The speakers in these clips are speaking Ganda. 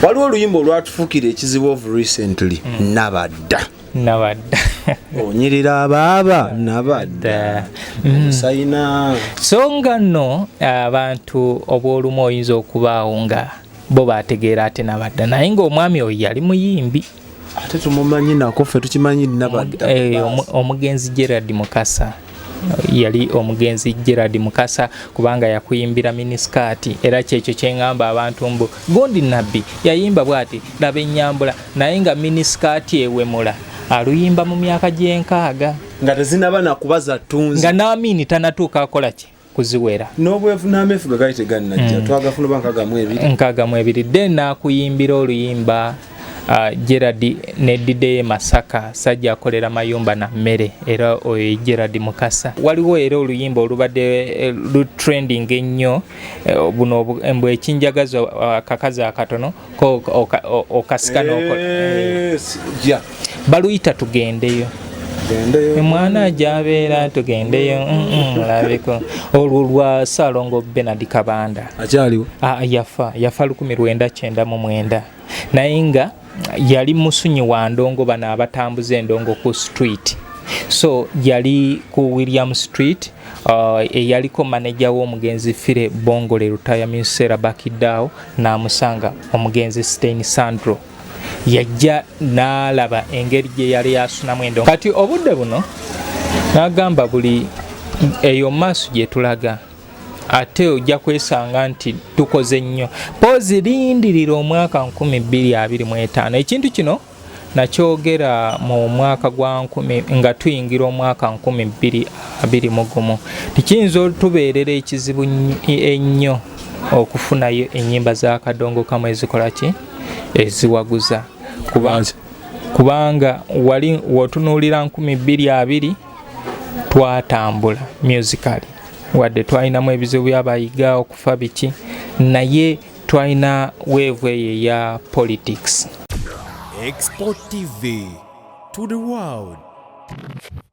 Waliwo oluyimba olwatufuukira ekizibu of recently, Nabadda. Nabadda. Onyirira abaaba nabadda sayina. So nga nno abantu obwolumu oyinza okubaawo nga bo bategeera ate nabadda, naye ng'omwami oyo yali muyimbi. Ate tumumanyi nako, ffe tukimanyi Nabadda. Omugenzi Gerard Mukasa, yali omugenzi Gerard Mukasa, kubanga yakuyimbira miniskirt. Era kyekyo kyeŋŋamba abantu mbu gundi nabbi yayimba bwati, laba ennyambula, naye nga miniskirt ewemula aluyimba mu myaka gy'enkaaga. Nga tezinaba nakuba za ttunzi. Nga n'Amiini tanatuuka akola ki kuziwera. N'obwevu n'ameefuga gali tegannajja. Twagafuna oba 62. 62. Then n'akuyimbira oluyimba Gerard nedideye Masaka, sajja akolera mayumba na mmere, era oyo Gerard Mukasa. Waliwo era oluyimba olubadde lutrending ennyo, buno mbu ekinjagaza akakazi akatono ko okasika n'okola. Ja. Baluyita Tugendeyo. Gendeyo. Omwana gyabeera tugendeyo, labeko olwo lwa Saalongo Benard Kabanda. Akyaliwo? Ah, yafa 1999, naye nga yali musunyi wa ndongo, bano abatambuza endongo ku street. So yali ku William Street, eyaliko manager w'omugenzi Philly Bongole Lutaya Musera Bakidaawo, n'amusanga omugenzi Stein Sandro, yajja n'alaba engeri gye yali asunamu endongo. Kati obudde buno n'agamba buli eyo maaso gye tulaga, ate ojja kwesanga nti tukoze nnyo pozi lindirira omwaka 2025. Ekintu kino nakyogera mu mwaka gwa nkumi, nga tuyingira omwaka 2021, tikiyinza otubeerera ekizibu ennyo okufunayo ennyimba za Kadongo Kamu ezikola ki, eziwaguza. Lwaki? Kubanga wali wotunuulira 2020 twatambula musically, wadde twalinamu ebizibu byabayiga okufa biki, naye twalina wave eyo eya politics. Export TV to the world.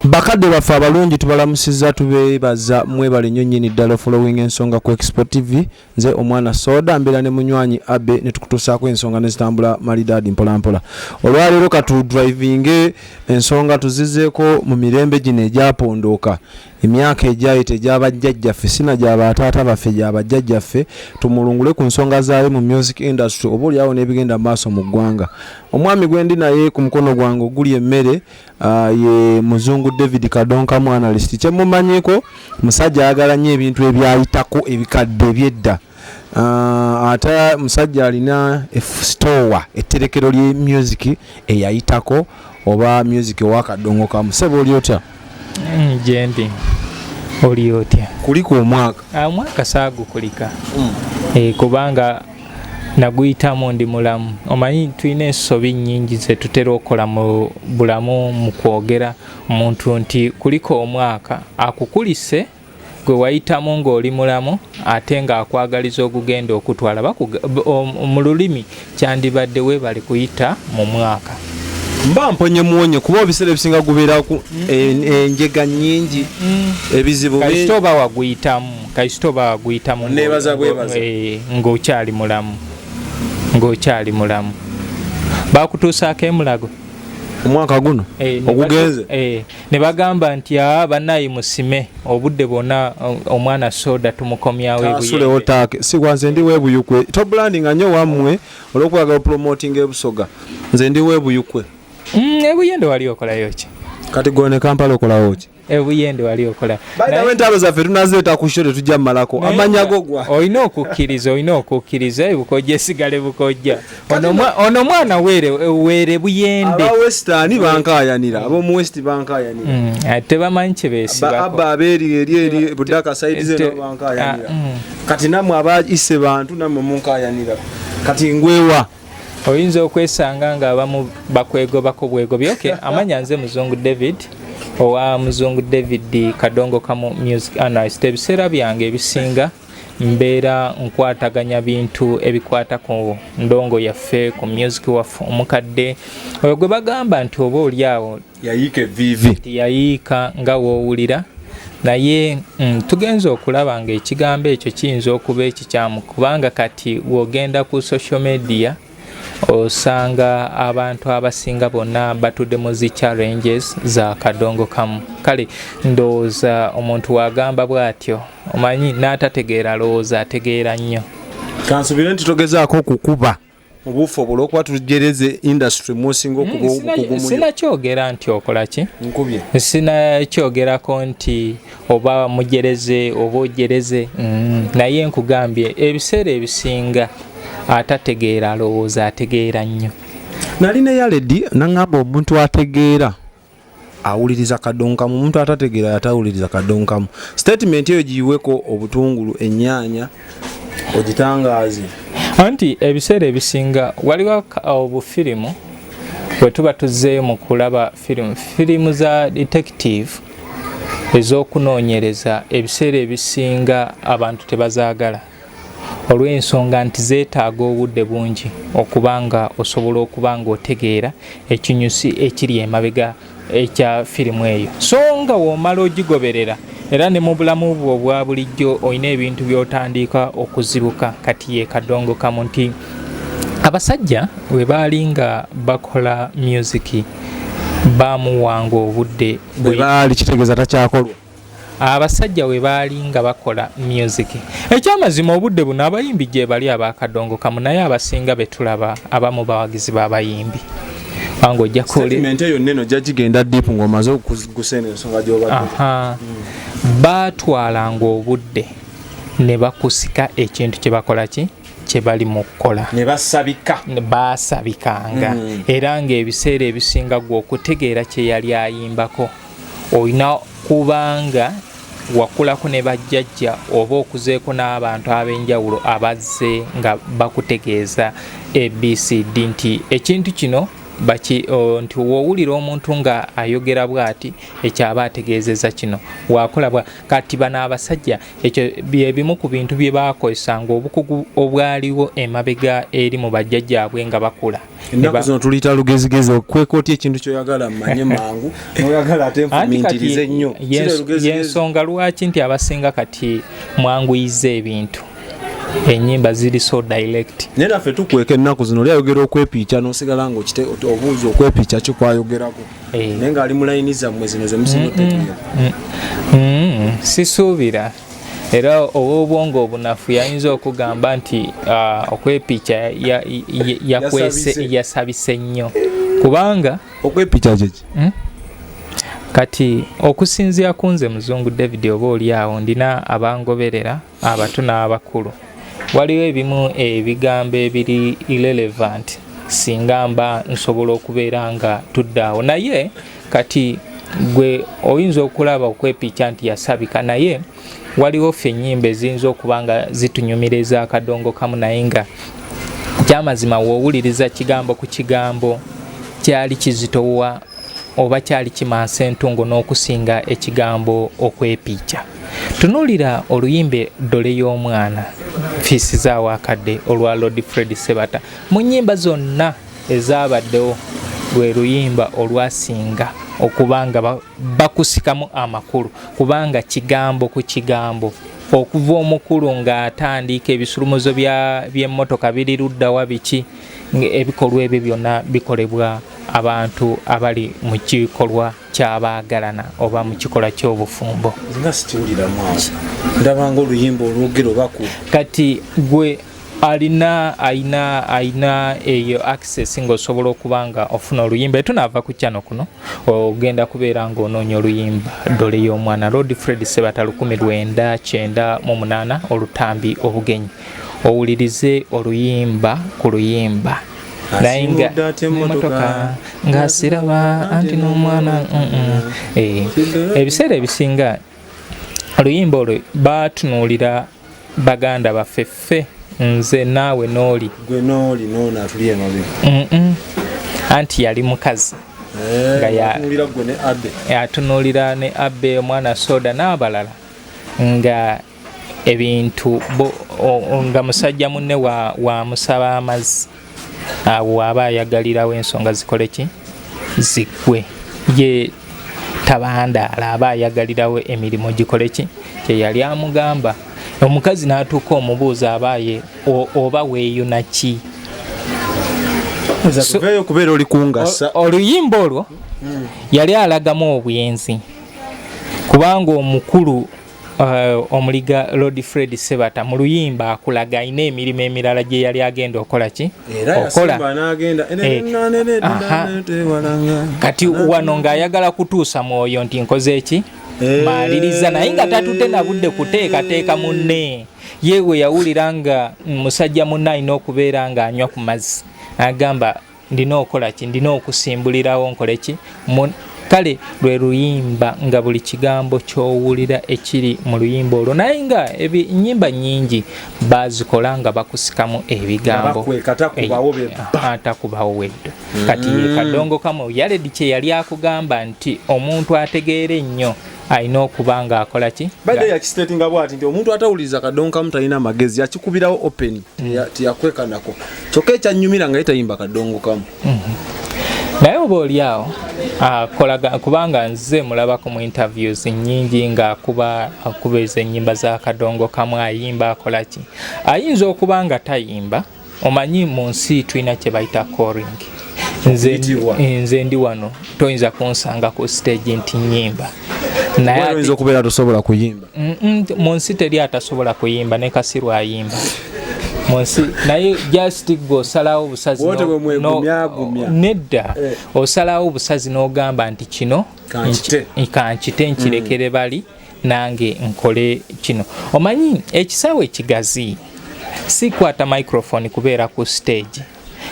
Bakadde baffe abalungi, tubalamusizza, tubeebaza, mwebale nnyo nnyini ddala following ensonga ku Expo TV. Nze omwana Soda, mbeera ne munywanyi Abe ne tukutuusaako ensonga nezitambula malidaadi mpolampola. Olwaleero katudrivinge ensonga tuzizeeko mu mirembe gino egyapondooka, emyaka egyayita egyabajjajjaffe, sina gyabataata baffe, gyabajjajjaffe. Tumulungule ku nsonga zaayo mu music industry, oba oliawo n'ebigenda mu maaso mu ggwanga. Omwami gwe ndi naye ku mukono gwange oguli emmere, ye muzungu David Kadonkamu analyst. Kyemumanyiko, musajja ayagala nnyo ebintu ebyayitako, ebikadde ebyedda. Ate musajja alina store, etterekero ly'e music eyayitako oba music owakadongo kamu. Sebo, oli otya? Gyendi, oli otya? Kuliko omwaka. Ah, omwaka saagukulika. Kubanga naguyitamu ndi mulamu. Omanyi tulina ensobi nnyingi ze tutera okukola mu bulamu mu kwogera omuntu nti kuliko omwaka akukulise gwe wayitamu ng'oli mulamu, ate ng'akwagaliza ogugenda okutwala. Mu lulimi kyandibadde weebale kuyita mu mwaka. Mba mponye muwonye, kuba ebiseera ebisinga gubeeraku enjega nnyingi, ebizibu bingi. Kasita oba waguyitamu, kasita oba waguyitamu Neebaza bwebaza. Ng'okyali mulamu, ng'okyali mulamu, bakutuusaako emulago. Omwaka guno ogugenze. Ne bagamba nti aa bannayi musime obudde bwonna, omwana Soda tumukomyawo asulewo. Ebuyembe. Taake sigwa, nze ndi webuyukwe. Tobrandinga nnyo wammwe olw'okwagala promoting ebusoga. Nze ndi webuyukwe. Ebuyende wali okolayo ki? Kati gwe ne Kampala okolawo ki? Ebuyende wali okola By entalo zaffe tunazireeta ku show, tetujja mmalako. Amanya go gwa Olina okukkiriza, olina okukkiriza ebukojja esigale bukojja. Ono mwana weere weere Buyende. Aba Western bankayanira, ab'omu West bankayanira. Tebamanyi kye beesibako. Abba abeeri eri budaka side ze nabo bankayanira. Kati nammwe aba isse bantu, nammwe munkayanira. Kati ngwewa? Oyinza okwesanga nga abamu bakwegobako bwegobi. Okay, amanya nze Muzungu David, owa Muzungu David Kadongo Kamu music analyst. Ebiseera byange ebisinga mbeera nkwataganya bintu ebikwata ku ndongo yaffe, ku music waffe omukadde oyo gwe bagamba nti oba oli awo yayiika eviivi. Nti yayiika nga woowulira, naye tugenza okulaba nga ekigambo ekyo kiyinza okuba ekikyamu, kubanga kati w'ogenda ku social media Osanga abantu abasinga bonna batudde mu zi challenges za kadongo kamu. Kale ndowooza omuntu wagamba bw'atyo, omanyi n'atategeera alowooza ategeera nnyo. Kansubire nti togezaako okukuba obuufu obwo olwokuba tujereze industry musinga okuba obukugu. Sinakyogera nti okola ki? Nkubye. Sinakyogerako nti oba mujereze oba ojereze, naye nkugambye ebiseera ebisinga atategeera alowooza ategeera nnyo. Nali ne Yaledi naŋŋamba omuntu ategeera awuliriza kadonkamu, omuntu atategeera yatawuliriza kadonkamu. Statement eyo giyiweko obutungulu, ennyaanya, ogitangaaze. Anti ebiseera ebisinga waliwo obufirimu bwe tuba tuzzeeyo mu kulaba firimu za detective ez'okunoonyereza, ebiseera ebisinga abantu tebazaagala olw'ensonga nti zeetaaga obudde bungi okuba nga osobola okuba nga otegeera ekinyusi ekiri emabega ekya firimu eyo. So nga w'omala ogigoberera era ne mu bulamu bwo obwa bulijjo olina ebintu by'otandika okuzibuka. Kati ye kadongo kamu nti abasajja bwe baali nga bakola music bamuwanga obudde. Bwe baali kitegeeza takyakolwa. Abasajja we baali nga bakola music, ekyamazima obudde buno abayimbi gye bali abakadongo kamu, naye abasinga betulaba abamu bawagizi b'abayimbi, kubanga ojja Statement eyo nene ojja gigenda deep ng'omaze okugusena ensonga gy'obadde. Baatwalanga obudde ne bakusika ekintu kye bakola ki kye bali mu kukola. Ne basabika. Baasabikanga era ng'ebiseera ebisinga gwe okutegeera kye yali ayimbako olina kubanga wakulako ne bajjajja oba okuzeeko n'abantu ab'enjawulo abazze nga bakutegeeza ABCD nti ekintu kino nti w'owulira omuntu nga ayogera bw'ati ekyo aba ategeezeza kino wakola bwa. Kati bano abasajja ekyo bye bimu ku bintu bye baakozesanga, obukugu obwaliwo emabega eri mu bajjajjaabwe nga bakula. Ennaku zino tuliyita lugezigezi, okweka otya ekintu kyoyagala mmanye mangu noyagala ate nfumiitirize nnyo. Yensonga lwaki nti abasinga kati mwanguyiza ebintu, ennyimba ziri so direct. Naye naffe tukweka ennaku zino, oli ayogera okwepiica n'osigala nga obuuza okwepiica ki kwayogerako, naye ng'ali mu layini zammwe zino zemusinga otegeera. Sisuubira era ow'obwongo obunafu yayinza okugamba nti okwepiica yakwese yasabise nnyo, kubanga okwepiica kyeki? Kati okusinziira ku nze Muzungu David, oba oli awo ndina abangoberera abato n'abakulu, waliwo ebimu ebigambo ebiri irrelevant singa mba nsobola okubeera nga tudde awo, naye kati gwe oyinza okulaba okwepiica nti yasabika, naye waliwo ffe ennyimba eziyinza okuba nga zitunyumira ez'akadongo kamu, naye nga kyamazima w'owuliriza kigambo ku kigambo kyali kizitowa oba kyali kimansa entungo n'okusinga ekigambo okwepiica. Tunuulira oluyimba Ddole y'omwana nfiisizaawo akadde olwa Lord Fred Sebata, mu nnyimba zonna ezabaddewo lwe luyimba olwasinga okuba nga bakusikamu amakulu, kubanga kigambo ku kigambo okuva omukulu ng'atandika ebisulumozo by'emmotoka biri luddawa biki, ebikolwa ebyo byonna bikolebwa abantu abali mu kikolwa ky'abaagalana oba mu kikolwa ky'obufumbo. Nga sikiwuliramu awo, ndabanga oluyimba olwogera obaku. Kati gwe alina alina alina eyo access ng'osobola okuba nga ofuna oluyimba, etunaava ku channel kuno ogenda kubeera ng'onoonya oluyimba Ddole y'omwana Lord Fred Sebata 1998 olutambi obugenyi, owulirize oluyimba ku luyimba, naye nga emotoka nga siraba anti n'omwana. Ebiseera ebisinga oluyimba olwo batunuulira baganda baffe ffe, nze naawe n'oli. Gwe n'oli n'ono atuli emabega. Anti yali mukazi. Nga gwe ne Abe. Atunuulira ne Abe omwana soda n'abalala, nga ebintu nga musajja munne wamusaba amazzi awo aba ayagalirawo ensonga zikole ki ziggwe, ye tabandaala aba ayagalirawo emirimu gikole ki kyeyali amugamba. Omukazi n'atuuka omubuuza abaaye oba weeyuna ki. Tuveeyo kubeera oli kungasa. Oluyimba olwo yali alagamu obwenzi, kubanga omukulu omuliga Lord Fred Sebata mu luyimba akulaga alina emirimu emirala gye yali agenda okola ki. Era Okola. yasimba n'agenda. Aha. Kati wano ng'ayagala kutuusa mwoyo nti nkoze eki, maaliriza, naye nga tatute na budde kuteekateeka munne. Ye we yawulira nga musajja munne alina okubeera ng'anywa ku mazzi, agamba ndina okola ki, ndina okusimbulirawo nkole ki. Kale lwe luyimba nga buli kigambo ky'owulira ekiri mu luyimba olwo, naye nga ennyimba nnyingi bazikola nga bakusikamu ebigambo. Bakweka, takubawo be bba. Atakubawo weddo. Kati ye kadongo kamu Yaledi kye yali akugamba nti omuntu ategeera ennyo alina okuba nga akola ki. Badde yakisitatinga bwati nti omuntu atawuliriza kadongo kamu talina magezi, yakikubirawo open, teyakwekanako. Kyokka ekyanyumira nga ye tayimba kadongo kamu. Naye oba oli awo akolaga, kubanga nze mulabako mu interviews nnyingi ng'akuba akuba ezo ennyimba za kadongo kamu, ayimba akola ki. Ayinza okuba nga tayimba. Omanyi mu nsi tulina kye bayita calling. Okuyitibwa. Nze ndi wano, toyinza kunsanga ku stage nti nnyimba. Naye oyinza okubeera tosobola kuyimba. Mu nsi teri atasobola kuyimba, ne Kasiru ayimba mu nsi, naye just gwe osalawo obusazi. Wote bwe mwegumyagumya. Nedda, osalawo obusazi n'ogamba nti kino Kankite. Kankite nkirekere bali, nange nkole kino. Omanyi ekisaawe ekigazi sikwata microphone kubeera ku stage.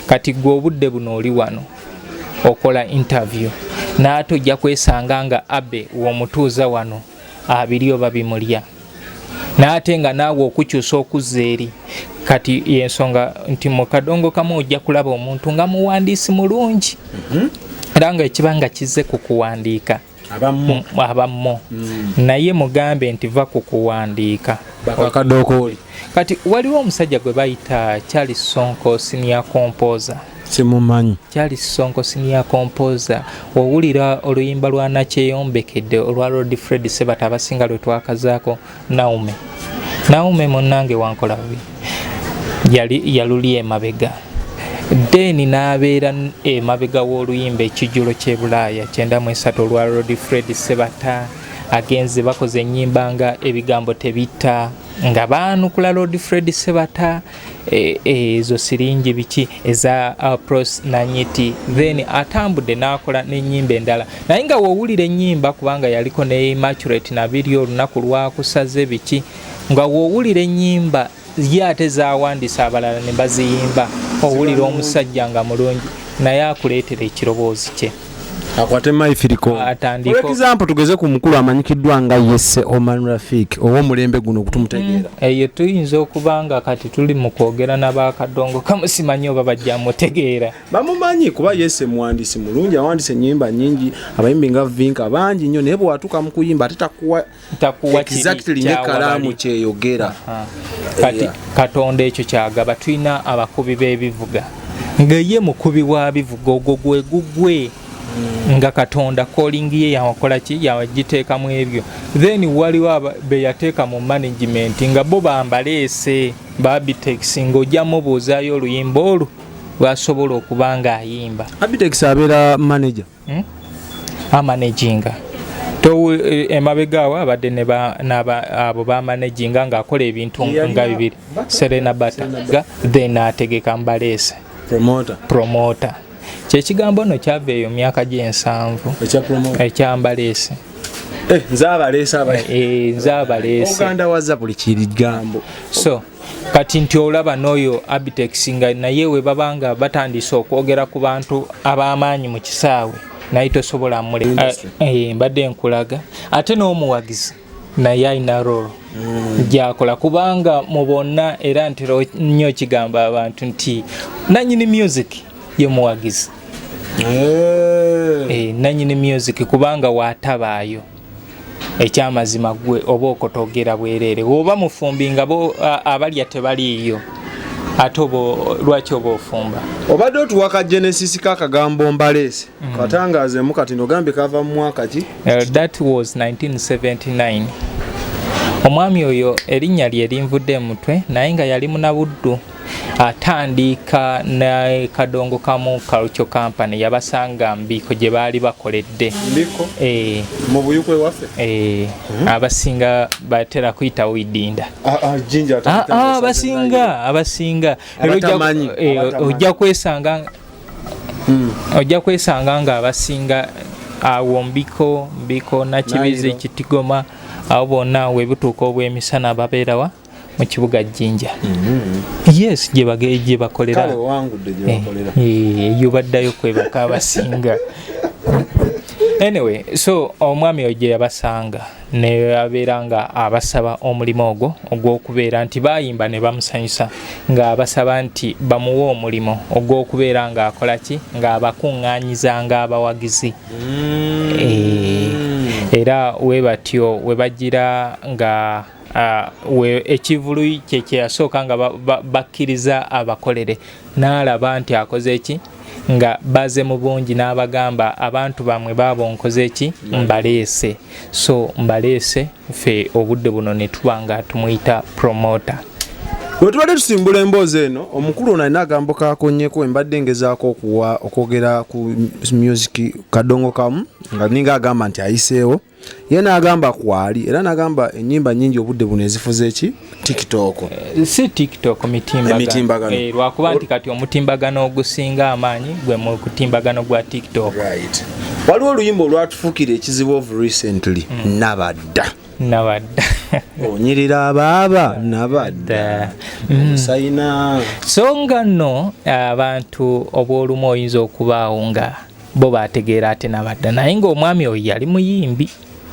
Kati gwe obudde buno oli wano okola interview, n'ate ojja kwesanga nga abe w'omutuuza wano abiri oba bimulya, n'ate nga naawe okukyusa okuzza eri. Kati yensonga nti mu kadongo kamu ojja kulaba omuntu nga muwandiisi mulungi, era nga ekiba nga kizze ku kuwandiika abammo. Abammo. Naye mugambe nti va ku kuwandiika. Bakakadokooli. Kati waliwo omusajja gwe bayita Charles Sonko, senior composer. Simumanyi. Charles Sonko, senior composer. Owulira oluyimba lwa Nakyeyombekedde olwa Lord Fred Sebata, abasinga lwe twakazaako Naume. Naume munnange wankola bubi, yali yaluli emabega, then n'abeera emabega w'oluyimba Ekijjulo ky'e Bulaaya 93 olwa Lord Fred Sebata. Agenze bakoze ennyimba nga Ebigambo Tebitta, nga baanukula Lord Fred Sebata, ezo siringi biki eza Pros Nanyiti. Then atambudde n'akola n'ennyimba endala, naye nga wowulira ennyimba, kubanga yaliko ne Immaculate Nabiri, Olunaku Lwakusaze biki, nga wowulira ennyimba ye ate zawandiisa abalala ne baziyimba, owulira omusajja nga mulungi, naye akuleetera ekiroboozi kye. Akwate maifiriko. Atandike. For example, tugeze ku mukulu amanyikiddwa nga Yese Oman Rafik ow'omulembe guno okutumutegeera. Eyo tuyinza okuba nga kati tuli mu kwogera n'abakadongo kamusimanyi oba bajja mutegeera. Bamumanyi kuba Yese muwandiisi mulungi, awandiisa ennyimba nnyingi, abayimbi nga Vinka bangi nnyo, naye bw'atuuka mu kuyimba ate takuwa takuwa kiri exactly ng'ekkalaamu kyawabali. kyeyogera. Kati Katonda ekyo kyagaba. Tulina abakubi b'ebivuga nga ye mukubi wa bivuga, ogwo gwe gugwe, nga Katonda calling ye yakola ki, yagiteekamu ebyo. Then waliwo be yateeka mu management nga bo bambaleese babitex, ng'ojja mubuuzaayo oluyimba olwo lwasobola okuba ng'ayimba. Abitex abeera manager? Amanaginga emabega awo abadde ne abo bamanaginga ng'akola ebintu nga bibiri, Serena Bata, then ategeka mbaleese. Promoter. Promoter kyekigambo nno kyava eyo myaka gy'ensanvu. Ekya promoter. Ekyambaleese. Nze abaleese aba Nze abaleese. Oganda waza buli kigambo. So kati nti olaba n'oyo Abitex nga naye we baba nga batandise okwogera ku bantu ab'amaanyi mu kisaawe, naye tosobola mule. Industry. Mbadde nkulaga ate n'omuwagizi naye alina role gyakola, kubanga mu bonna era ntera nnyo kigamba abantu nti nanyini music ye muwagizi. Nanyini music, kubanga waatabaayo ekyamazima gwe oba okotogera bwereere, oba mufumbi nga bo abalya tebaliiyo, ate oba lwaki oba ofumba? Obadde otuwa ka genesis k'akagambo mbaleese, katangaazemu kati nogambye kava mu mwaka ki? That was 1979. Omwami oyo erinnya lye linvudde mutwe, naye nga yali munabuddu. Atandika ne Kadongo Kamu Culture Company, yabasanga Mbiko gye baali bakoledde. Mbiko? Eh. Mu Buyukwe waffe? Eh, abasinga batera kuyita Widinda. Ah, ah, Jinja. Ah, ah, abasinga Era Abatamanyi, abatamanyi. Ojja kwesanga nga abasinga awo Mbiko Nakibizi, Nairo. Kitigoma, awo bonna webutuuka obwemisana babeerawa mu kibuga Jjinja. Yes, gye bakolera. Kale owangudde gye bakolera. Eyo baddayo kwebaka abasinga. Anyway, so omwami oyo gye yabasanga ne abeera nga abasaba omulimu ogwo ogw'okubeera nti bayimba ne bamusanyusa, ng'abasaba nti bamuwe omulimu ogw'okubeera ng'akola ki, ng'abakuŋŋaanyizanga abawagizi. Era we batyo we bagira nga ekivulu kye kyeyasooka nga bakkiriza abakolere, n'alaba nti akoze ki nga baze mu bungi, n'abagamba abantu bamwe baabo nkoze ki, mbaleese. So mbaleese ffe obudde buno ne tuba nga tumuyita promoter. Bwe tubadde tusimbula emboozi eno, omukulu ono alina agambo kakonyeko. Embadde ngezaako okuwa okwogera ku music Kadongo Kamu nga ninga agamba nti ayiseewo ye, n'agamba kwali, era n'agamba ennyimba nnyingi obudde buno ezifuze eki TikTok. Si TikTok, mitimbagano. Emitimbagano. Lwakuba nti kati omutimbagano ogusinga amaanyi gwe mutimbagano gwa TikTok. Right, waliwo oluyimba olwatufuukira ekizibu of recently, Nabadda. Nabadda. Onyirira abaaba nabadda omusayina. So nga nno abantu obwolumu oyinza okubaawo nga bo bategeera ate nabadda, naye ng'omwami oyo yali muyimbi.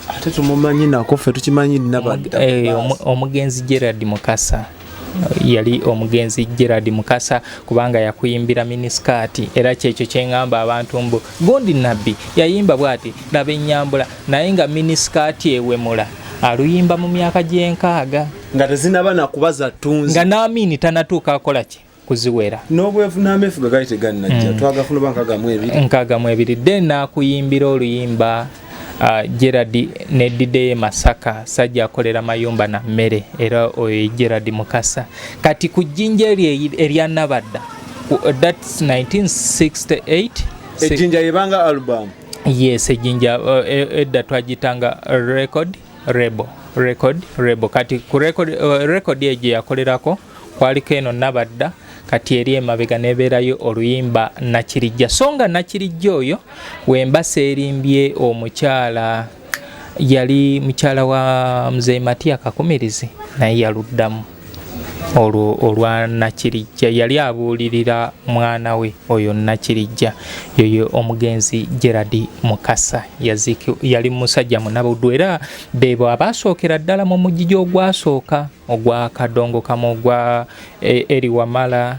Ate tumumanyi nako, ffe tukimanyi Nabadda. Omugenzi Gerard Mukasa, yali omugenzi Gerard Mukasa, kubanga yakuyimbira miniskirt. Era kyekyo kyeŋŋamba abantu mbu gundi nabbi yayimba bwati, laba ennyambula, naye nga miniskirt ewemula aluyimba mu myaka gy'enkaaga. Nga tezinaba nakuba za ttunzi. Nga n'amiini tanatuuka akola ki kuziwera. N'obwevu n'ameefuga gali tegannajja, twagafuna ba 62. 62. Then n'akuyimbira oluyimba Gerard neddiddeyo e Masaka, sajja akolera mayumba na mmere, era oyo Gerard Mukasa. Kati ku jjinja eryo erya Nabadda, that's 1968. Ejjinja yebanga album? Yes, ejjinja edda twagitanga record label, record label. Kati ku record eyo gye yakolerako kwaliko eno Nabadda. Kati eri emabega nebeerayo oluyimba Nakirijja. So nga Nakirijja oyo wemba seerimbye, omukyala yali mukyala wa Muzeyi Matiya Kakumirizi, naye yaluddamu olwo olwa Nakirijja. Yali abuulirira mwana we oyo Nakirijja, yoyo omugenzi Gerard Mukasa. Yali musajja munabuddu, era bebo abasookera ddala mu mugigi ogwasooka ogwa Kadongo Kamu, ogwa Eri Wamala,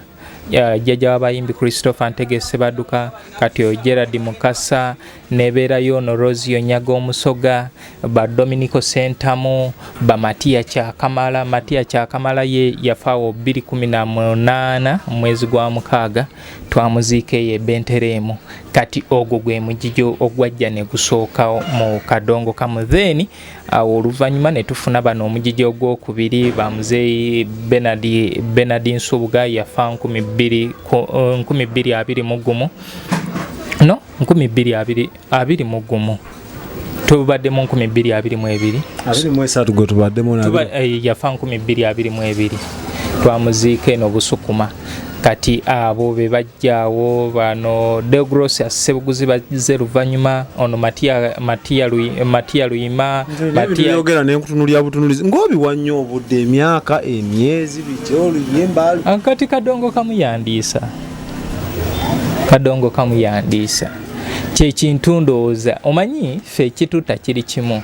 jjajja w'abayimbi Christopher Ntege Sebaduka. Kati oyo Gerard Mukasa, nebeerayo ono Rosio Nyaga Omusoga, ba Dominico Sentamu, ba Matiya Kyakamala. Matiya Kyakamala ye yafaawo 2018 mwezi gwa mukaaga, twamuziika eyo ebentereemu. Kati ogwo gwe mugigi ogwajja ne gusooka mu Kadongo Kamu. Then awo oluvannyuma ne tufuna bano omugigi ogwokubiri, ba Muzeeyi Bernard Nsubuga, yafa 2021, no, 2021, tubadde mu 2022. 23 gwe tubaddemu. Yafa 2022, twamuziika eno Busukuma. Kati abo be bajjaawo bano Deogros Sebuguzi bazze luvannyuma, ono Matiya Luyima. Matia nenkutunulya butunulizi ng'obiwa nnyo obudde, emyaka, emyezi, biki, oluyimba. Kati Kadongo Kamuyandiisa, Kadongo Kamuyandiisa kyekintu ndowooza omanyi ffe ekituta kiri kimu.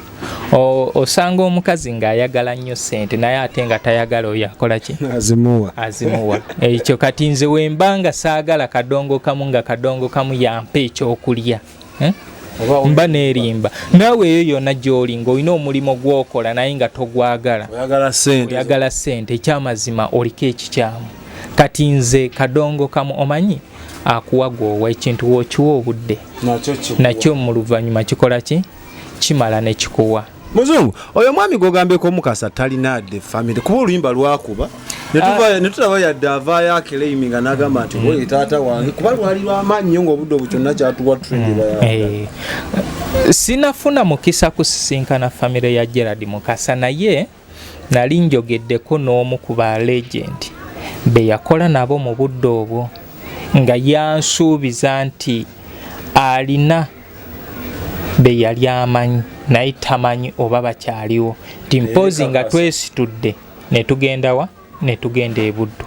Osanga omukazi ng'ayagala nnyo ssente, naye ate nga tayagala oyo akola ki? Azimuwa. Azimuwa. Ekyo kati nze wemba nga saagala Kadongo Kamu, nga Kadongo Kamu yampa ekyokulya, eh? Mba neerimba. Naawe eyo yonna gy'oli ng'olina omulimu gw'okola naye nga togwagala, oyagala ssente. Oyagala ssente, ekyamazima oliko ekikyamu. Kati nze Kadongo Kamu omanyi akuwa gwowa ekintu, wookiwa obudde nakyo mu luvannyuma kikola ki, kimala ne kikuwa. Muzungu oyo omwami gwogambyeko Omukasa talina the family, kuba oluyimba lwakuba. Netulaba yadde avaayo aclaiminga n'agamba nti oye taata wange, kuba lwali lwamaanyi nnyo ng'obudde obwo kyonna kyatuwa trend. Eh, sinafuna mukisa kusisinkana famire ya Gerard Mukasa, naye nali njogeddeko n'omu ku ba legend be yakola nabo mu budde obwo, nga yansuubiza nti alina be yali amanyi naye tamanyi oba bakyaliwo, nti mpozi nga twesitudde ne tugendawa, ne tugenda e Buddu.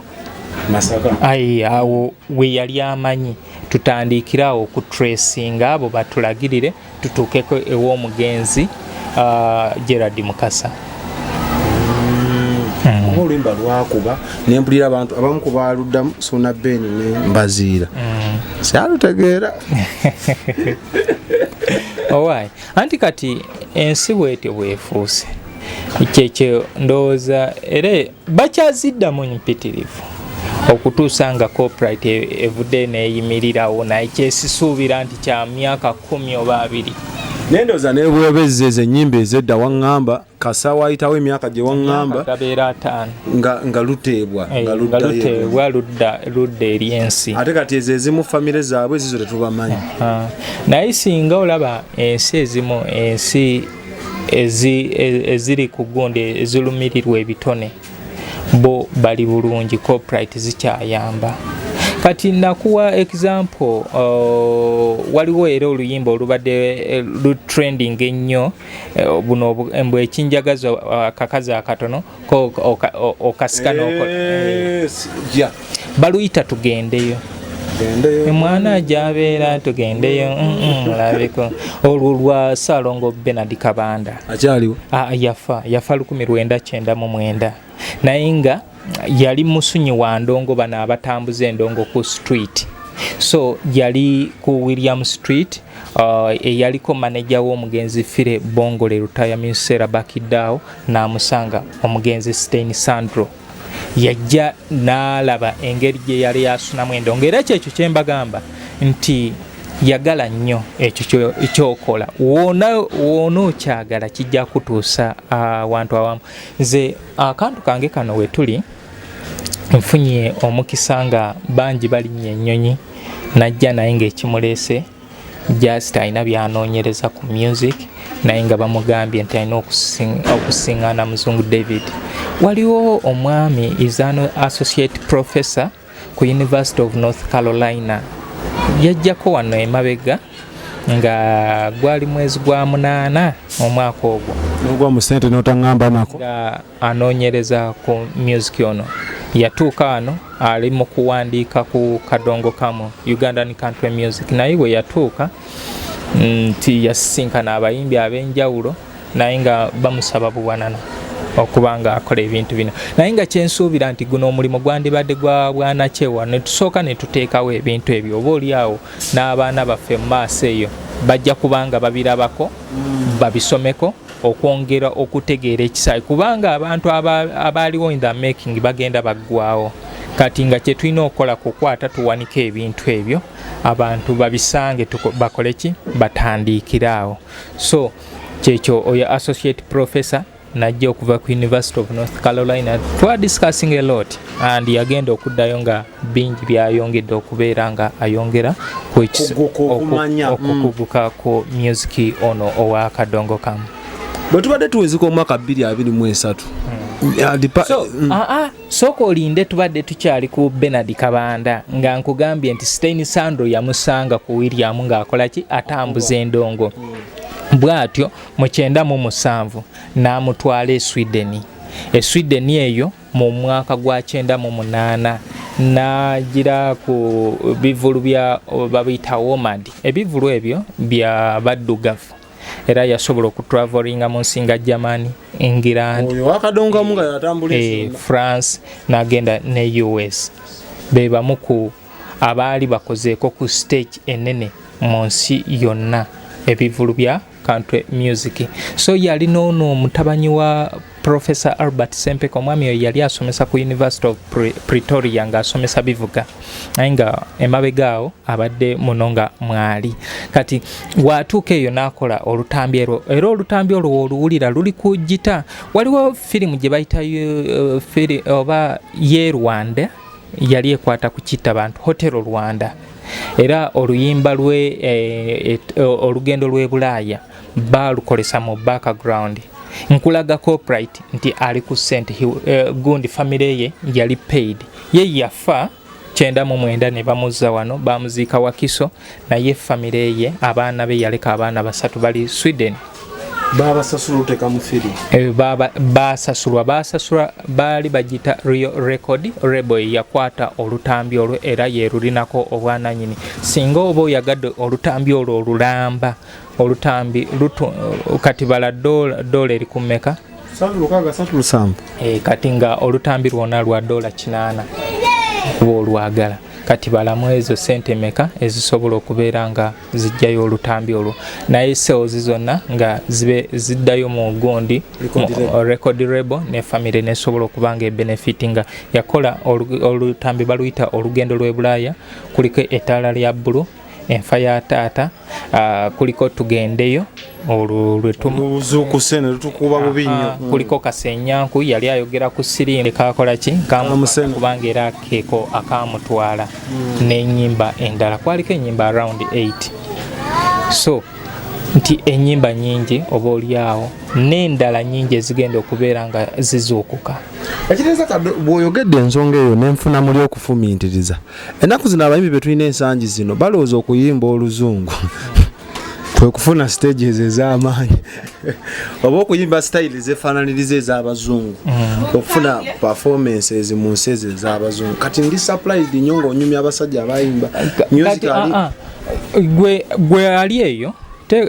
Masaka. Ayi, awo we yali amanyi tutandikire awo okutracinga abo batulagirire tutuukeko ew'omugenzi Gerard Mukasa. Kuba oluyimba lwakuba nempulira abantu abamu ku baluddamu, Suna Ben ne Mbaziira, syalutegeera. Owaayi, anti kati ensi bwetyo bwefuuse. Kyekyo ndowooza era bakyaziddamu mpitirivu okutuusa nga copyright evudde neeyimirirawo, naye kyesisuubira nti kya myaka 10 oba 20. Naye ndowooza nebwobezza ezo ennyimba ezedda, waŋŋamba kasa wayitawo emyaka gye waŋŋamba. Gabeera 50. Nga luteebwa. Eh, nga nga luddayo. Luteebwa ludda eri ensi. Ate kati ezo ezimu famire zaabwe zizo tetubamanyi. Ah, naye singa olaba ensi ezimu, ensi eziri ku gundi ezirumirirwa ebitone, bo bali bulungi, copyright zikyayamba. Kati nakuwa example, waliwo era oluyimba olubadde lutrending ennyo, buno mbwe ekinjagaza akakazi akatono ko okasika Yeah. Baluyita "Tugendeyo". Gendeyo. Omwana gyabeera tugendeyo, labeko olwo lwa Saalongo Benard Kabanda. Akyaliwo? Ah, yafa 1999, naye nga yali musunyi wa ndongo, bano abatambuza endongo ku street. So yali ku William Street, eyaliko maneja w'omugenzi Philly Bongole Lutaya Musera bakidaawo n'amusanga omugenzi Stein Sandro, yajja n'alaba engeri gye yali asunamu endongo. Era kyekyo kyembagamba nti yagala nnyo ekyo kyokola, wona wona okyagala kijja kutuusa awantu awamu. Nze akantu kange kano wetuli nfunye omukisa nga bangi balinnya ennyonyi najja, naye ng'ekimuleese just alina byanoonyereza ku music, naye nga bamugambye nti alina okusiŋŋaana Muzungu David. Waliwo omwami is an associate professor ku University of North Carolina, yajjako wano emabega nga gwali mwezi gwa 8 omwaka ogwo. Nogwa mu sente notaŋŋamba nako. Nga anoonyereza ku music ono, yatuuka wano ali mu kuwandiika ku kadongo kamu, Ugandan country music. Naye bwe yatuuka nti yasisinkana abayimbi ab'enjawulo, naye nga bamusaba buwanana okuba nga akola ebintu bino. Naye nga kyensuubira nti guno omulimu gwandibadde gwa bwanakyewa, ne tusooka ne tuteekawo ebintu ebyo, oba oli awo n'abaana baffe mu maaso eyo bajja kubanga babirabako, babisomeko okwongera okutegeera ekisaawe, kubanga abantu abaaliwo in the making bagenda baggwawo. Kati nga kyetulina okukola kukwata tuwanike ebintu ebyo, abantu babisange, bakole ki, batandiikire awo. So kyekyo, oyo associate professor najja okuva ku University of North Carolina, twa discussing a lot and yagenda okuddayo nga bingi byayongedde okubeera nga ayongera ku Kuguka okumanya. Okukuguka ku music ono owakadongo kamu. Bwe tubadde tuwezeka omwaka 2023, So, aa, sooka olinde, tubadde tukyali ku Benard Kabanda, nga nkugambye nti Stein Sandro yamusanga ku William ng'akola ki, atambuza endongo. Bw'atyo mu 97 n'amutwala e Sweden. E Sweden eyo mu mwaka gwa 98 n'agira ku bivulu bya babiyita WOMAD, ebivulu ebyo bya baddugavu, era yasobola okutravelinga mu nsi nga Germany, England, Oyo wakadongamu nga yatambula ensi. France, n'agenda ne US. Be bamu ku abaali bakozeeko ku stage enene mu nsi yonna, ebivulu bya country music. So yali noono omutabanyi wa Professor Albert Sempeka. Omwami oyo yali asomesa ku University of Pretoria ng'asomesa bivuga, naye nga emabega awo abadde muno nga mwali. Kati watuuka eyo n'akola olutambi erwo, era olutambi olwo w'oluwulira luli ku gita. Waliwo firimu gye bayita oba ye Rwanda, yali ekwata ku kitta bantu, Hotel Rwanda. Era oluyimba lwe olugendo lw'e Bulaaya balukolesa mu background. Nkulaga copyright nti ali ku sente gundi, famire ye yali paid. Ye yafa 99 ne bamuzza wano, bamuziika Wakiso, naye famire ye, abaana be, yaleka abaana basatu bali Sweden. Babasasula oteka mu firimu? Basasulwa, baali bagita Real Record Label yakwata olutambi olwo, era yerulinako obwananyini. Singa oba oyagadde olutambi olwo olulamba, olutambi kati bala dola eri ku mmeka? 637. Kati nga olutambi lwonna lwa dola 8 kuba olwagala. Kati balamu ezo sente meka ezisobola okubeera nga zijjayo olutambi olwo, naye sales zonna nga zibe ziddayo mu gundi Record mu record label, ne family nesobola okuba nga ebenefit. Nga yakola olutambi baluyita Olugendo lw'e Bulaaya, kuliko Ettaala lya Bbulu, Enfa ya Taata, kuliko Tugendeyo, olwo Luzuukuse ne lutukuba bubi nnyo. Kuliko Kasenyanku, yali ayogera ku siriimu kakola ki. Kamusena. Kubanga era keeko akamutwala n'enyimba endala, kwaliko enyimba around 8. So nti enyimba nyingi oba oliawo n'endala nyingi ezigenda okubeera nga zizuukuka. Ekitegeeza kadde bw'oyogedde ensonga eyo nenfuna muli okufumiitiriza. Ennaku zino abayimbi be tulina ensangi zino balowooza okuyimba oluzungu kwe kufuna stages ez'amaanyi, oba okuyimba style ezefaananiriza ez'abazungu okufuna performances mu nsi ezo ez'abazungu. Kati ndi surprised nnyo ng'onyumya abasajja abayimba music Kati, ali gwe ali eyo,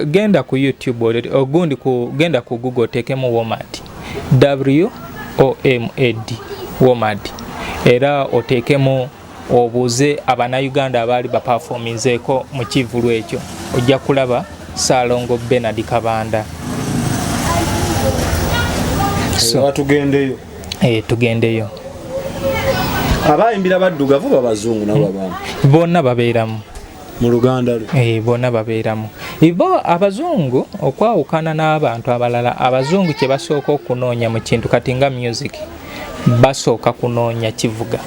genda ku YouTube ogundi genda ku Google oteekemu WOMAD, W O M A D, WOMAD, era oteekemu obuuze Abannayuganda abaali baperforminzeeko mu kivvulu ekyo, ojja kulaba Saalongo Bernard Kabanda. So, Batugendeyo. Tugendeyo. Abayimbira baddugavu, babazungu nabo babamu? Bonna babeeramu. Mu Luganda lwe? Bonna babeeramu. Bo abazungu okwawukana n'abantu abalala, abazungu kye basooka okunoonya mu kintu kati nga music, basooka kunoonya kivuga.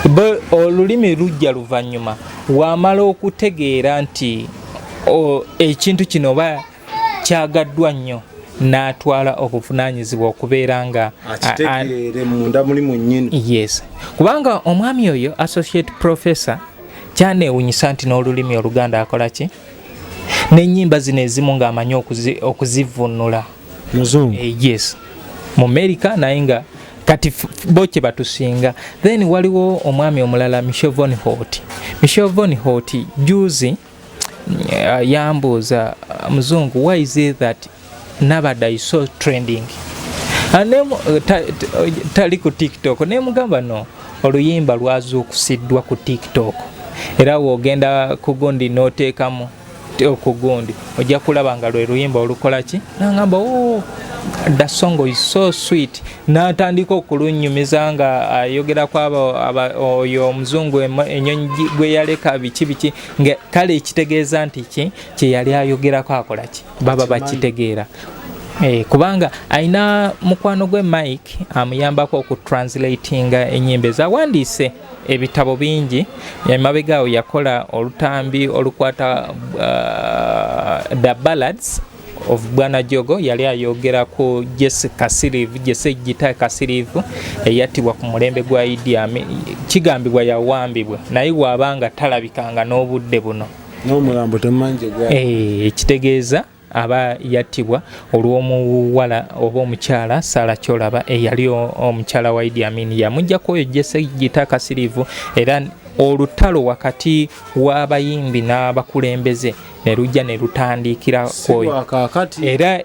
Bo olulimi lujja luvannyuma. Wamala okutegeera nti ekintu kino oba kyagaddwa nnyo, n'atwala obuvunaanyizibwa okubeera nga Akitegeere munda muli munnyini. Yes, kubanga omwami oyo associate professor, kyaneewunyisa nti n'olulimi Oluganda akola ki, n'ennyimba zino ezimu ng'amanyi okuzivunula. Muzungu? Yes, mu America, naye nga kati bo kye batusinga. Then waliwo omwami omulala, Michel von Hot. Michel von Hot juzi yambuuza, "Muzungu, why is it that Nabada is so trending?" Tali ku TikTok. Nemugamba, "No, oluyimba lwazuukusiddwa ku TikTok, era wogenda ku gundi n'oteekamu okugundi ojja kulaba nga lwe luyimba olukola ki." Nangamba, "Oh, the song is so sweet." N'atandika okulunyumiza nga ayogera ku abo oyo omuzungu enyonyi gwe yaleka, biki biki, nga kale ekitegeeza nti ki kye yali ayogerako akola ki, baba bakitegeera. Kubanga alina mukwano gwe Mike amuyambako okutranslatinga enyimba ezawandiise ebitabo bingi. Emabega awo yakola olutambi olukwata The Ballads of Bwana Jogo, yali ayogera ku Jesse Kasirivu, Jesse Gita Kasirivu, eyattibwa ku mulembe gwa Idi Amin. Kigambibwa yawambibwa, naye bw'abanga talabikanga n'obudde buno. N'omulambo temumanyi gye gwali. Ekitegeeza aba yattibwa olw'omuwala oba omukyala Sara Kyolaba, eyali omukyala wa Idi Amin, yamuggyako oyo Jesse Gita Kasirivu. Era olutalo wakati w'abayimbi n'abakulembeze ne lujja ne lutandikira Si kwoyo. lwa kaakati. Era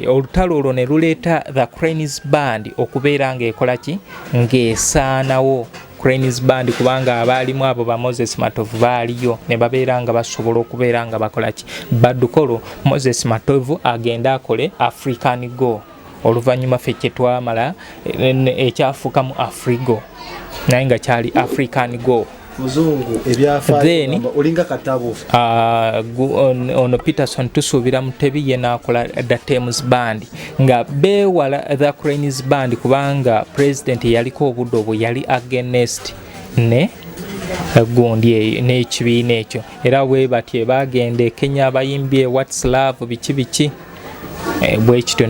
olutalo olwo ne luleeta the Cranes Band okubeera ng'ekola ki, ng'esaanawo. Cranes Band, kubanga abaalimu abo ba Moses Matovu baaliyo, ne babeera nga basobola okubeera nga bakola ki, badduka. Olwo Moses Matovu agende akole African Go. Oluvannyuma ffe kyetwamala ekyafuukamu Afrigo, naye nga kyali African Go. Muzungu ebyafaayo olinga katabo. Ono Peterson tusuubira Mutebi ye n'akola The Thames Band, nga beewala The Cranes Band kubanga president yaliko obudde obwo yali against ne gundi eyo n'ekibiina ekyo. Era bwe batyo bagenda e Kenya bayimbye What's Love biki biki, bwe kityo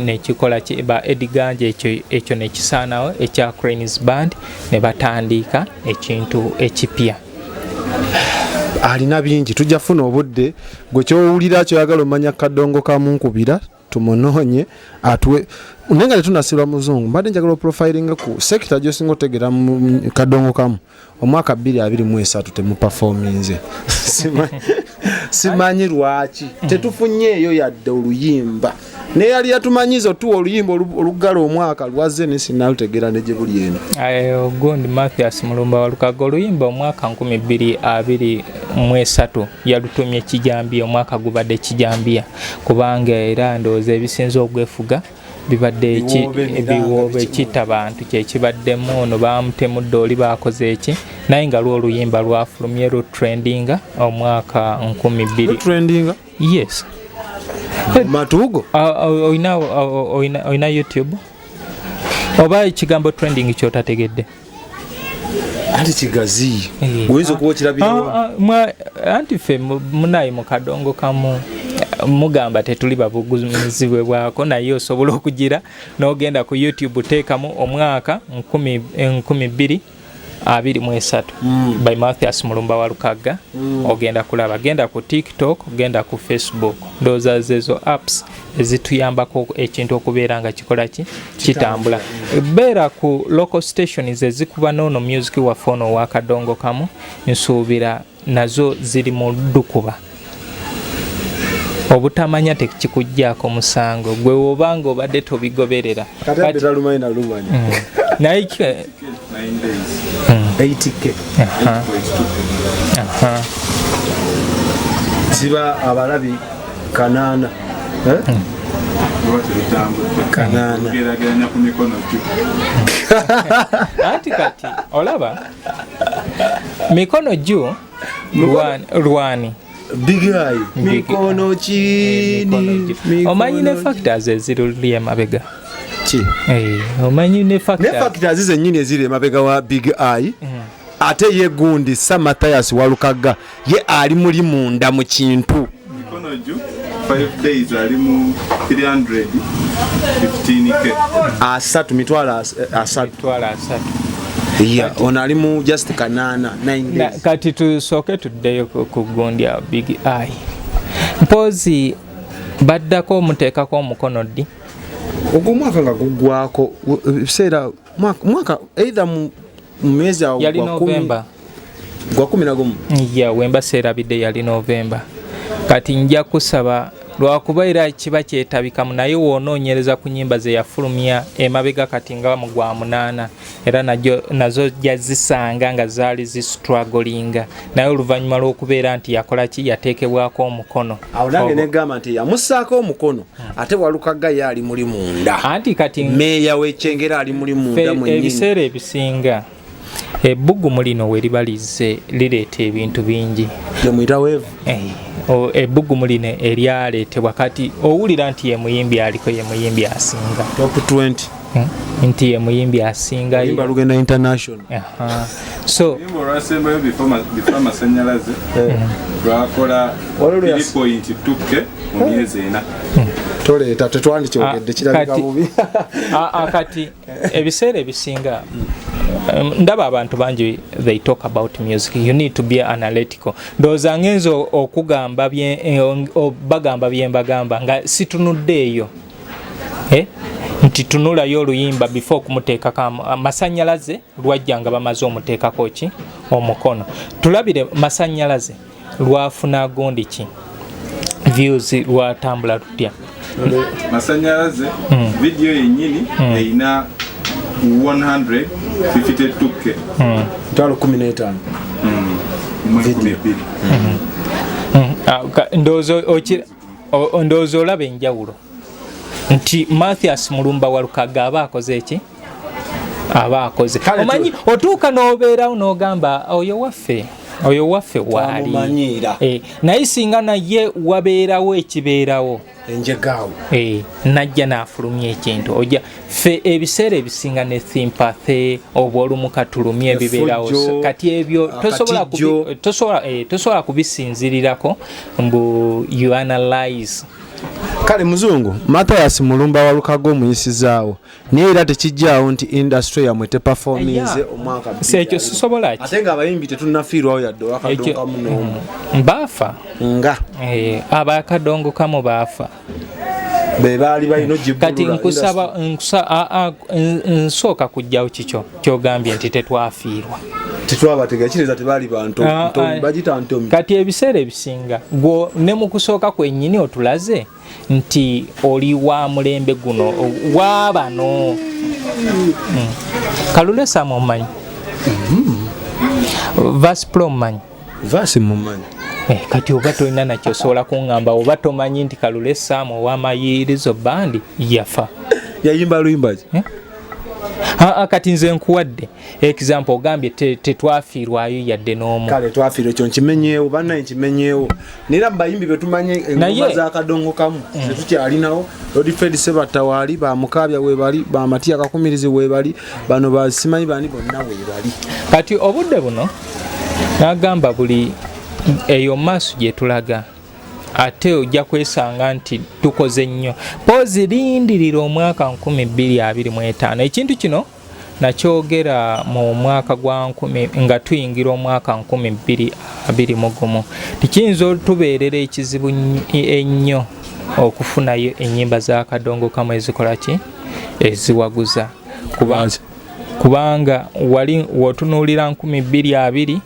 nekikola ba Eddie Ganja ekyo nekisaanawo ekya Cranes Band, ne batandika ekintu ekipya. Alina bingi, tujja funa obudde. Gwe kyowulira kyoyagala omanya Kadongo Kamunkubira tumunoonye atuwe. Naye nga tetunasirwa muzungu, mbadde njagala oprofilinga ku sector gyosinga otegeera mu Kadongo Kamu. Omwaka 2023 temuperforminze, simanyi lwaki tetufunyeeyo yadde oluyimba, naye yali yatumanyiza otuwa oluyimba oluggala omwaka lwazze, ne sinalutegeera ne gye buli eno. Gundi Mathias Mulumba Walukaga oluyimba omwaka 2023 yalutumye Kijambiya. Omwaka gubadde Kijambiya kubanga era ndowooza ebisinza ogwefuga bibadde ebiwoobe kitta bantu kyekibaddemu. Ono bamutemudde, oli bakoze eki, naye nga lwo oluyimba lwafulumye lutrendinga omwaka 2000. Trendinga? Yes. Matugo. Oyina YouTube oba ekigambo trending kyotategedde? Anti kigazi, oyinza okuba okirabirawa. Anti ffe munayi mu Kadongo Kamu mugamba tetuli babugumizibwe bwako, naye osobola okugira n'ogenda ku YouTube, teekamu omwaka 2023 by Mathias Mulumba Walukaga, ogenda kulaba. Genda ku TikTok, genda ku Facebook, ndowooza zezo apps ezituyambako ekintu okubeera nga kikola ki, kitambula. Beera ku local stations ezikuba noono music waffe ono owa Kadongo Kamu, nsuubira nazo ziri mu ddukuba. Obutamanya tekikugjaako musango gwe wobanga obadde tobigoberera. Naye 80K ziba abalabi 800. 800. Anti kati olaba mikono juu lwani Big Eye mikono chini. Omanyi ne factors eziruli emabega. Ki? Omanyi ne factors zennyini eziri emabega wa Big Eye. Ate ye gundi Sir Mathias Walukaga ye ali muli munda mu kintu. Mikono juu 5 days ali mu 315K. Asatu, mitwalo asatu. Mitwalo asatu. Yeah, ono ali mu just 800, 9 days. Kati tusooke tuddeyo ku gundi ya Big Eye. Mpozi baddako omuteekako omukono ddi? Ogwo omwaka nga guggwako ebiseera mwaka either mu myezi awo yali November. Gwa 11. Yeah, wemba seerabidde yali November. Kati nja kusaba lwakuba era kiba kyetabikamu, naye w'onoonyereza ku nnyimba ze yafulumya emabega kati nga mu gwa 8, era nazo jazisanga nga zaali zistrugglinga, naye oluvannyuma lw'okubeera nti yakola ki, yateekebwako omukono. Awo nange negamba nti yamussaako omukono, ate Walukaga ye ali muli munda. Anti kati meeya w'Ekyengera ali muli munda mwennyini. Ebiseera ebisinga ebbugumu lino we liba lizze lireeta ebintu bingi. Lyemuyita wave? Ebbugumu lino eryaleetebwa kati owulira nti ye muyimbi aliko, ye muyimbi asinga. Top 20. Nti ye muyimbi asinga. Oluyimba lugenda international. So oluyimba olwasembayo before amasanyalaze lwakola 3.2K mu myezi 4. Toleeta, tetwandikyogedde, kirabika bubi. Kati ebiseera ebisinga ndaba abantu bangi they talk about music, you need to be analytical. Ndowooza ngenza okugamba bagamba bye mbagamba nga situnudde eyo, nti tunulayo oluyimba before okumuteekako amasanyalaze lwajja nga bamaze omuteekako ki omukono. Tulabire masanyalaze lwafuna gundi ki views, lwatambula tutya masanyalaze. Video yennyini erina 152K. 15,000. Video. Ndowooza olaba enjawulo. Nti Mathias Mulumba Walukaga aba akoze eki? Aba akoze. Omanyi otuuka n'obeerawo n'ogamba oyo waffe, oyo waffe waali. Naye singa naye wabeerawo ekibeerawo enjegaawo, najja n'afulumya ekintu. Ojja ffe ebiseera ebisinga ne sympathy oba olumu katulumye ebibeerawo. Kati ebyo tosobola kubisinzirirako mbu you analyze. Kale muzungu Mathias Mulumba Walukaga omuyisizaawo, naye era tekijjaawo nti industry yammwe teperforminze omwaka. Ekyo sisobola ki? Ate ng'abayimbi tetunnafiirwawo yadde owakadongo n'omu. Baafa. Nga abakadongo kamu baafa. Be baali balina. Kati nkusaba nsooka kujjawo kikyo kyogambye nti tetwafiirwa. Tetwabatega, kitegeeza tebaali bantu bagita ntomi. Kati ebiseera ebisinga gwo ne mu kusooka kwennyini otulaze nti oli wa mulembe guno waabano. Kalule Sam omumanyi? Verse Pro omumanyi? Verse mumanyi. Kati oba tolina nakyo osobola kuŋŋamba oba tomanyi nti Kalule Sam ow'amayirizo bandi yafa. Yayimba luyimba ki? Kati nze nkuwadde example, ogambye tetwafiirwayo yadde n'omu. Kale twafiirwa, ekyo nkimenyeewo, bannaye nkimenyeewo. Naye era mubayimbi betumanye engoma z'akadongo kamu tetukyalinawo. Lord Fred Sebatta waali, bamukaabya weebali, bamatiya Kakumirizi weebali, bano basimanyi bani bonna weebali. Kati obudde buno n'agamba buli eyo maaso gye tulaga, ate ojja kwesanga nti tukoze nnyo. Poozi lindirira omwaka 2025. Ekintu kino nakyogera mu mwaka gwa 1000 nga tuyingira omwaka 2021. Tikiyinza otubeerera ekizibu ennyo okufunayo ennyimba z'akadongo kamu ezikola ki, eziwaguza. Kubanga wali wotunuulira 2020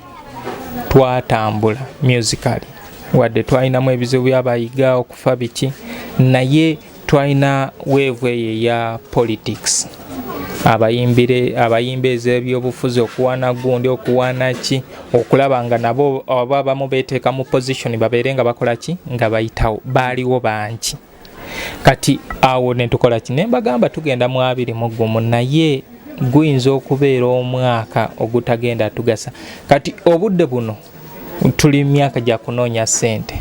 twatambula musically, wadde twalinamu ebizibu by'abayiga okufa biki, naye twalina wave eyo eya politics, abayimba ez'ebyobufuzi, okuwaana gundi, okuwaana ki, okulaba nga nabo oba abamu beeteeka mu position babeere nga bakola ki, nga bayitawo. Baaliwo bangi. Kati awo ne tukola ki, ne mbagamba tugenda mu 21, naye guyinza okubeera omwaka ogutagenda tugasa. Kati obudde buno tuli myaka gya kunoonya ssente.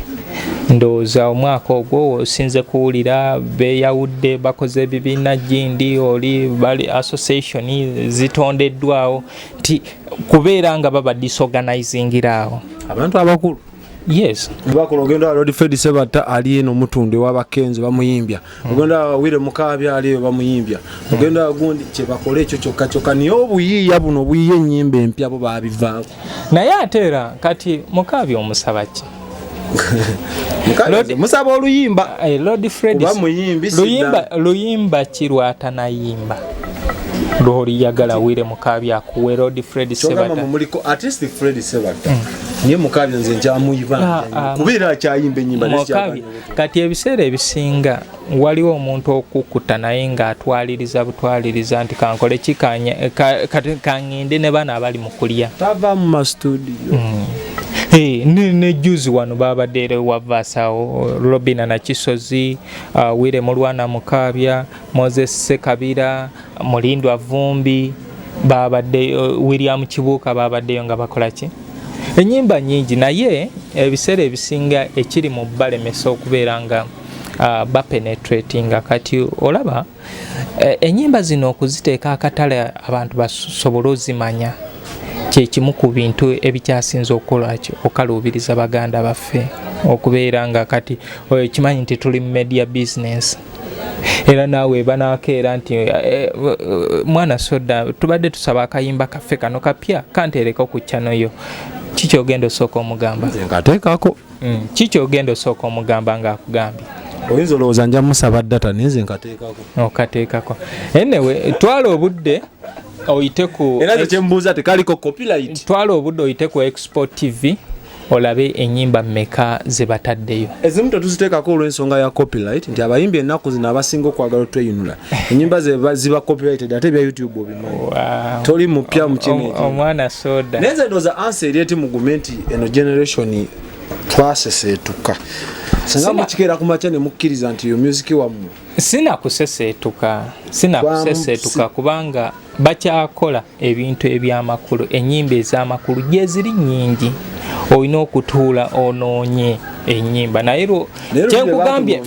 Ndowooza omwaka ogwo osinze kuwulira beeyawudde, bakoze ebibiina gindi, oli bali association zitondeddwawo, nti kubeera nga baba disorganizingira awo abantu abakulu. Yes. Bakola ogenda Lord Fred Sebatta ali eno omutundu ewabakenzo bamuyimbya, ogenda Wire Mukaabya ali eyo bamuyimbya, ogenda gundi kyebakola ekyo kyokka kyokka. Naye obuyiiya buno obuyiiya ennyimba empya bo babivaako. Naye ate era kati Mukaabya omusaba ki? Musaba oluyimba. Lord Fred kuba muyimbi. Luyimba ki lwatanayimba lwoliyagala Wire Mukaabya akuwe Lord Fred Sebatta? Muliko at least Fred Sebatta, niye Mukaabya nze nkyamuyiba kubeera akyayimba ennyimba. Kati ebiseera ebisinga waliwo omuntu okukuta naye ng'atwaliriza butwaliriza nti kankole ki, kaŋŋende ne bano abali mu kulya. Tava mu mastudio. Ne juzi wano babadde era wavaasawo Robina Nakisozi, Wire Mulwana Mukaabya, Moses Sekabira, Mulindwa Vumbi, babadde William Kibuuka, babaddeyo nga bakola ki, ennyimba nyingi. Naye ebiseera ebisinga ekiri mu balemesa okubeera nga bapenetratinga. Kati olaba ennyimba zino okuziteeka akatale abantu basobole ozimanya kyekimu ku bintu ebikyasinze okukola okaluubiriza baganda baffe okubeera nga kati okimanyi nti tuli mu media business. Era naawe banakeera nti mwana soda tubadde tusaba akayimba kaffe kano kapya kanteereko ku channel yo, kikyogenda osooka omugamba? Nkateekako. Kikyogenda osooka omugamba ng'akugambye? Oyinza olowooza nja musaba data, naye nze nkateekako. Okateekako. Anyway, twala obudde oyite ku era nze kyembuuza, tekaliko copyright? Twala obudde oyite ku Expo TV olabe ennyimba mmeka ze bataddeyo. Ezimu tetuziteekako olw'ensonga ya copyright, nti abayimbi ennaku zino abasinga okwagala otweyunula ennyimba ziba copyrighted, ate ebya YouTube obimanyi, toli mupya mu kino. Omwana soda. Naye nze ndowooza answer eri eti, mugume nti eno generation Twaseseetuka. Singa mukikeera ku makya ne mukkiriza nti yo music wammwe. Sina kuseseetuka, sina kuseseetuka, kubanga bakyakola ebintu ebyamakulu. Ennyimba ez'amakulu gyeziri nnyingi, olina okutuula onoonye ennyimba. Naye kyenkugambye,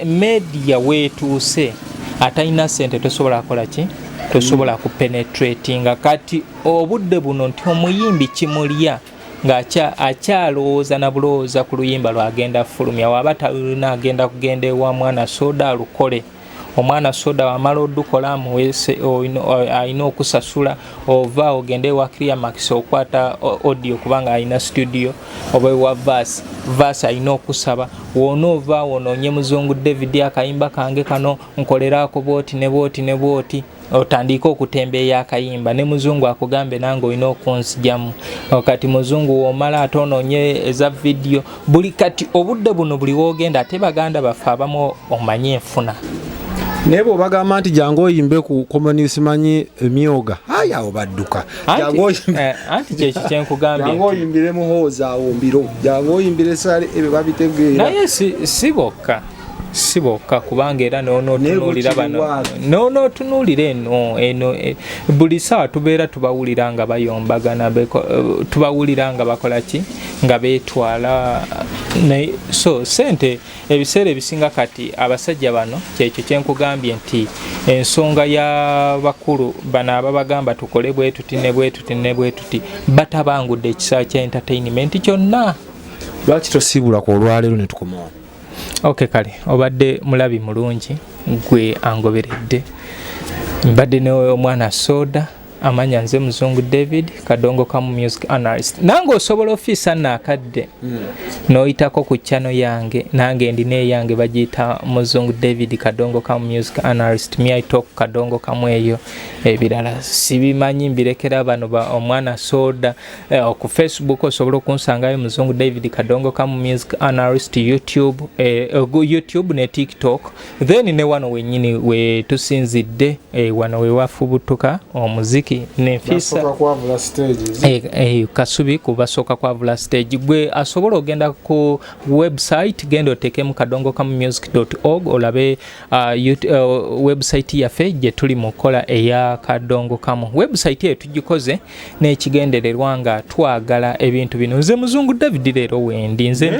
media weetuuse, atalina sente tosobola kukola ki, tosobola kupenetratinga. Kati obudde buno nti omuyimbi kimulya ng'akyalowooza na bulowooza ku luyimba lwagenda fulumya. Waba talina, agenda kugenda ewa Mwana Soda alukole. Omwana Soda wamala odukola, amuweese, alina okusasula. Ova ogende ewa Clearmax okwata audio kubanga alina studio, oba ewa Vas Vas alina okusaba. Wona ova wonoonye Muzungu David, akayimba kange kano nkoleraako bwoti ne bwoti ne bwoti, otandike okutembeeya akayimba ne Muzungu akugambe nange olina okunzijamu. Kati Muzungu womala, ate onoonye eza vidiyo. Buli kati obudde buno buli woogenda, ate baganda baffe abamu omanye enfuna. Naye bw'obagamba nti jangu oyimbe ku common, simanyi emyoga, ayi awo badduka. Anti kyeki kyenkugambye. Jangu oyimbire Muhoozi awo mbiro, jangu oyimbire Sale, ebyo babitegeera. Naye si bokka, si bokka, kubanga era nonotunuulira bano, nonotunuulira eno eno, buli saawa tubeera tubawulira nga bayombagana, tubawulira nga bakola ki, nga beetwala. So sente ebiseera ebisinga kati abasajja bano, kyekyo kyenkugambye nti ensonga y'abakulu bano ababagamba tukole bwe tuti ne bwe tuti ne bwe tuti, batabangudde ekisaa kya entertainment kyonna. Lwaki tosiibula ku olwaleero ne tukomawo? Ok, kale, obadde mulabi mulungi gwe angoberedde. Mbadde ne Omwana Soda, amanya nze Muzungu David Kadongo Kamu, music analyst. Nange osobola ofiisa naakadde n'oyitako ku channel yange. Nange ndina eyange, bagiyita Muzungu David Kadongo Kamu music analyst. Me, I talk Kadongo Kamu. Eyo ebirala sibimanyi, mbirekera bano ba Omwana Soda. Ku Facebook osobola okunsangayo, Muzungu David Kadongo Kamu music analyst, YouTube, YouTube ne TikTok. Then ne wano wenyini we tusinzidde, wano we wafubutuka omuziki nenfisa. Kasubi kubasooka kwavula stage. Gwe asobola ogenda ku website, genda otekemu kadongokamu.music.org olabe website yaffe gye tuli mu kukola eya Kadongo Kamu. Website eyo tugikoze n'ekigendererwa nga twagala ebintu bino. Nze Muzungu David, leero wendi nze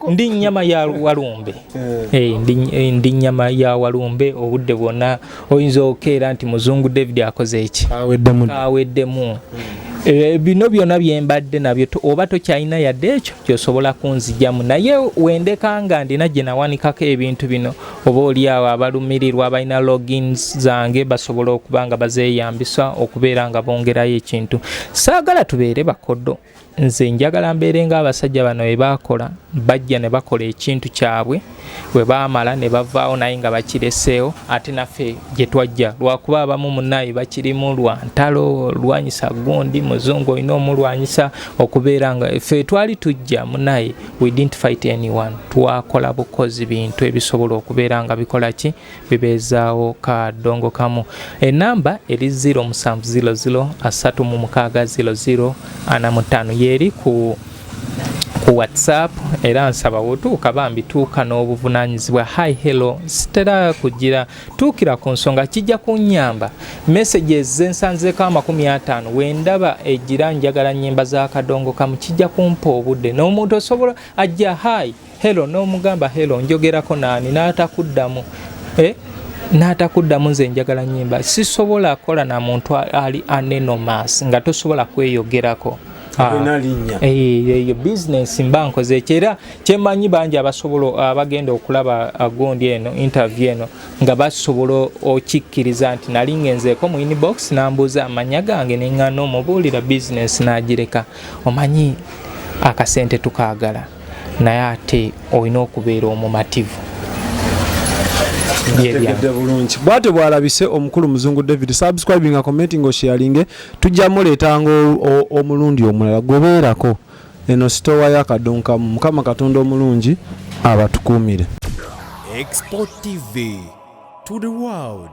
ndi nyama ya walumbe. Ndi nyama ya walumbe. Obudde bwonna oyinza okeera nti Muzungu David akoze eki, aweddemu. Bino byonna byembadde nabyo, oba tokyalina yadde ekyo kyosobola kunzijamu. Naye wendeka nga ndina gye nawanikako ebintu bino, oba oli awo abalumirirwa abalina logins zange basobola okuba nga bazeeyambisa okubeera nga bongerayo ekintu. Saagala tubeere bakodo. Nze njagala mbeere ng'abasajja bano bwe baakola, bajja ne bakola ekintu kyabwe, bwe baamala ne bavaawo, naye nga bakireseewo. Ate naffe gye twajja, lwakuba abamu munaayi bakirimu lwa ntalo, lwanyisa gundi Muzungu, olina omulwanyisa okubeera nga ffe twali tujja munaye. We didn't fight anyone, twakola bukozi bintu ebisobola okubeera nga bikola ki, bibeezaawo Kadongo Kamu. Enamba eri 0700 36 00 45, yeeri ku WhatsApp. Era nsaba wotuuka bambi tuuka n'obuvunanyizibwa. Hi, hello, sitera kugira, tuukira ku nsonga, kijja kunyamba. Messages zensanzeeko 50, wendaba egira njagala nyimba za Kadongo Kamu, kijja kumpa obudde. N'omuntu osobola ajja hi, hello, n'omugamba hello, njogerako naani? N'atakuddamu, eh? N'atakuddamu. Nze njagala nyimba, sisobola kola na muntu ali anonymous nga tosobola kweyogerako. Eyo bizinesi mba nkoze ekyo. Era kyemanyi bangi abasobola abagenda okulaba gundi eno, interview eno, nga basobola okikkiriza nti nali ngenzeeko mu inbox nambuuza amanya gange, neŋŋana omubuulira bizinesi n'agireka. Omanyi akasente tukaagala, naye ate olina okubeera omumativu. Tegedde bulungi. Bwatyo bwalabise omukulu Muzungu David. Subscribing, commenting, osharinge. Tujja muleetanga omulundi omulala. Gwebeerako eno sitowa ya Kadonkamu. Mukama Katonda omulungi abatukuumire. Export TV to the world.